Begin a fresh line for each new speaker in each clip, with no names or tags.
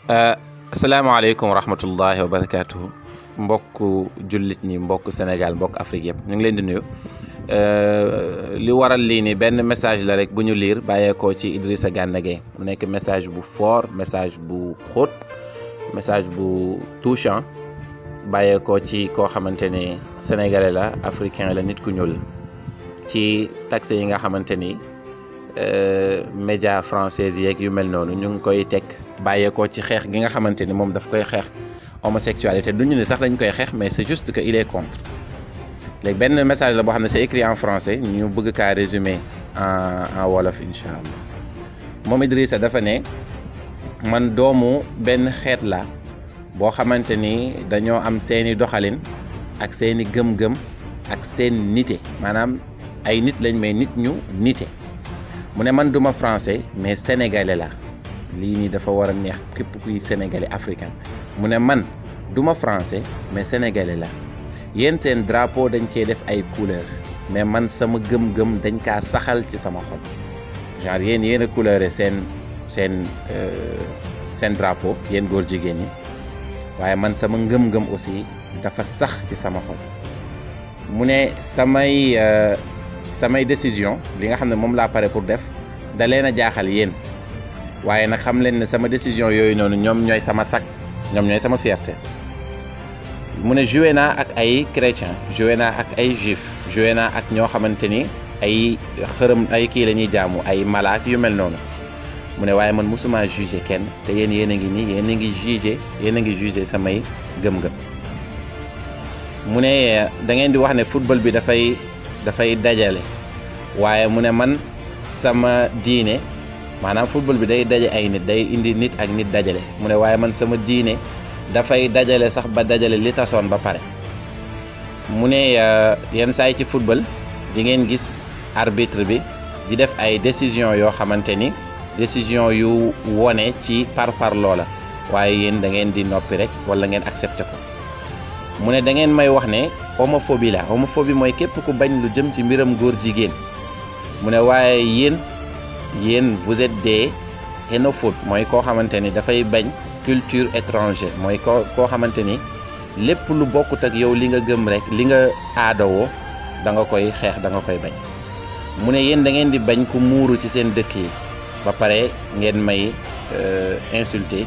asalaamaaleykum wa rahmatullahi wa barakaatuhu mbokku jullit ñi mbokk Sénégal mbokk Afrique yëpp ñu ngi leen di nuyu li waral lii ni benn message la rek bu ñu liir bàyyeekoo ci Idrissa Gana Gueye mu nekk message bu fort message bu xóot message bu touchant bàyyeekoo ci koo xamante ni sénégalais la africain la nit ku ñuul ci taxe yi nga xamante ni média français yeeg yu mel noonu ñu ngi koy teg bàyyeekoo ci xeex gi nga xamante ni moom daf koy xeex homosexualité du ñu ne sax dañ koy xeex mais c'est juste que il est contre léegi benn message la boo xam ne c'est écrit en français ñu bëgg kaa résumer en wolof incha allah moom Idrissa dafa ne man doomu benn xeet la boo xamante ni dañoo am seeni doxalin ak seeni gëm-gëm ak seen nite maanaam ay nit lañ mais nit ñu nite mu ne man duma français mais sénégalais la lii nii dafa war a neex képp kuy sénégalais africain mu ne man duma français mais sénégalais la yéen seen drapeau dañ cee def ay couleur mais man sama gëm-gëm dañ kaa saxal ci sama xol genre yéen a couleuré seen drapeau yéen góor jigéen ñi waaye man sama ngëm-ngëm aussi dafa sax ci sama xol mu ne samay décision li nga xam ne moom laa pare pour def da leen a jaaxal yéen waaye nag xam leen ne sama décision yooyu noonu ñoom ñooy sama sac ñoom ñooy sama fierté mu ne joué naa ak ay chrétien joué naa ak ay juif joué naa ak ñoo xamante ni ay xërëm ay kii la ñuy jaamu ay malaak yu mel noonu mu ne waaye man mosuma jugé kenn te yéen a ngi nii yéen a ngi jugé samay gëm-gëm mu ne da ngeen di wax ne football bi dafay dajale waaye mu ne man sama diine maanaam football bi day daje ay nit day indi nit ak nit dajale mu ne waaye man sama diine dafay dajale sax ba dajale li tasoon ba pare mu ne yenn saa yi ci football di ngeen gis arbitre bi di def ay décision yoo xamante ni décision yu wone ci par loola waaye yéen da ngeen di noppi rek wala ngeen accepté ko mu ne da ngeen may wax ne homophobie la homophobie mooy képp ku bañ lu jëm ci mbiram góor jigéen mu ne waaye yéen vous êtes des xénophobes mooy koo xamante ni dafay bañ culture étrangère mooy koo xamante ni lépp lu bokkut ak yow li nga gëm rek li nga aadawoo da nga koy xeex da nga koy bañ mu ne yéen da ngeen di bañ ku muuru ci seen dëkk yi ba pare ngeen may insulter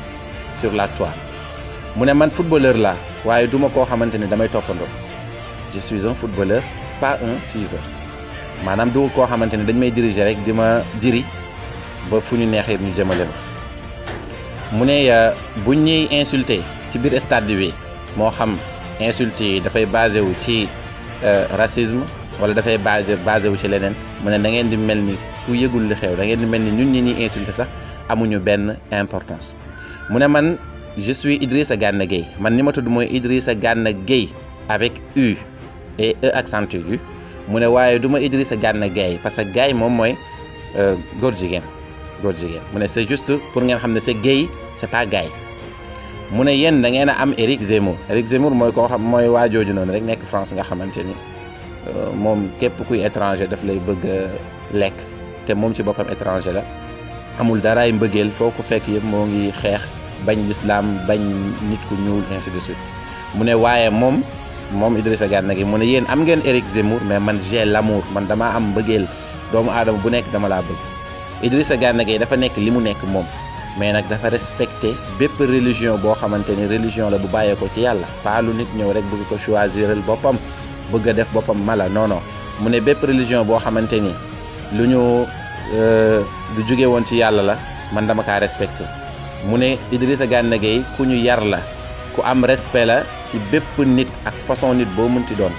sur la toile mu ne man footballeur la waaye duma koo xamante ni damay toppandoo je suis un footballeur pas un suiveur maanaam du koo xamante ni dañ may diriger rek di ma diri ba fu ñu neexee ñu jëmale ma mu ne buñ ñuy insulter ci biir stade bi moo xam insulte yi dafay basé wu ci racisme wala dafay basé wu ci leneen mu ne da ngeen di mel ni ku yëgul li xew da ngeen di mel ni ñun ñi ñuy insulter sax amuñu benn importance mu ne man je suis Idrissa Gana Gueye man ni ma tudd mooy Idrissa Gana Gueye avec U et E accent aigu mu ne waaye du ma Idrissa Gana Gueye parce que Gueye moom mooy góor jigéen mu ne c'est juste pour ngeen xam ne c'est Gueye c'est pas Gueye mu ne yéen da ngeen a am Éric Zemmour mooy koo xam mooy waajooju noonu rek nekk France nga xamante ni moom képp kuy étranger daf lay bëgg lekk te moom ci boppam étranger la amul daraay mbëggeel foo ko fekk yëpp moo ngi xeex bañ l'islam bañ nit ku ñuul ainsi de suite mu ne waaye moom Idrissa Gana Gueye mu ne yéen am ngeen Éric Zemmour mais man j'ai l'amour man damaa am mbëggeel doomu aadama bu nekk dama laa bëgg Idrissa Gana Gueye dafa nekk li mu nekk moom mais nag dafa respecté bépp religion boo xamante ni religion la bu bàyyeekoo ci yàlla pas lu nit ñëw rek bëgg ko choisiral boppam bëgg a def boppam mala non mu ne bépp religion boo xamante ni lu ñu du jóge woon ci yàlla la man dama kaa respecté mu ne Idrissa Gana Gueye ku ñu yar la ku am respect la ci bépp nit ak façon nit boo mënti doon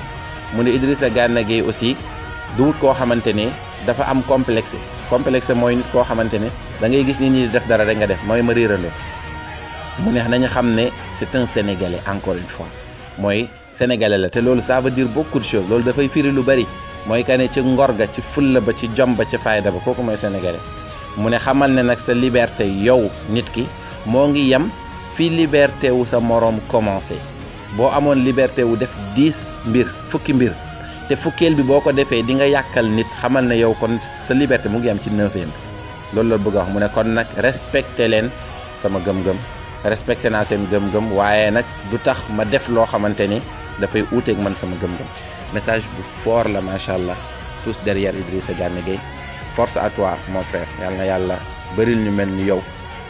mu ne Idrissa Gana Gueye aussi duwut koo xamante ne dafa am complexe mooy nit koo xamante ne da ngay gis nit ñi di def dara rek nga def mooy ma riirandoo mu ne nañu xam ne c'est un sénégalais encore une fois mooy sénégalais la te loolu ça veut dire beaucoup de choses loolu dafay firi lu bari mooy que ne ci ngor ga ci fulla ba ci jom ba ci fayda ba kooku mooy sénégalais mu ne xamal ne nag sa liberté yow nit ki moo ngi yem fi liberté wu sa moroom commencé boo amoon liberté wu def 10 fukki mbir te fukkeel bi boo ko defee di nga yàkkal nit xamal ne yow kon sa liberté mu ngi am ci 9e bi loolu la bëgg a wax mu ne kon nag respecté leen sama gëm-gëm respecté naa seen gëm-gëm waaye nag du tax ma def loo xamante ni dafay uuteeg man sama gëm-gëm message bu fort la macha allah tous derrière Idrissa Gana Gueye force à toi mon frère yàlla na yàlla bëril ñu mel ni yow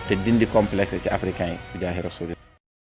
te dindi complexe ci africain yi bi jaahi rasul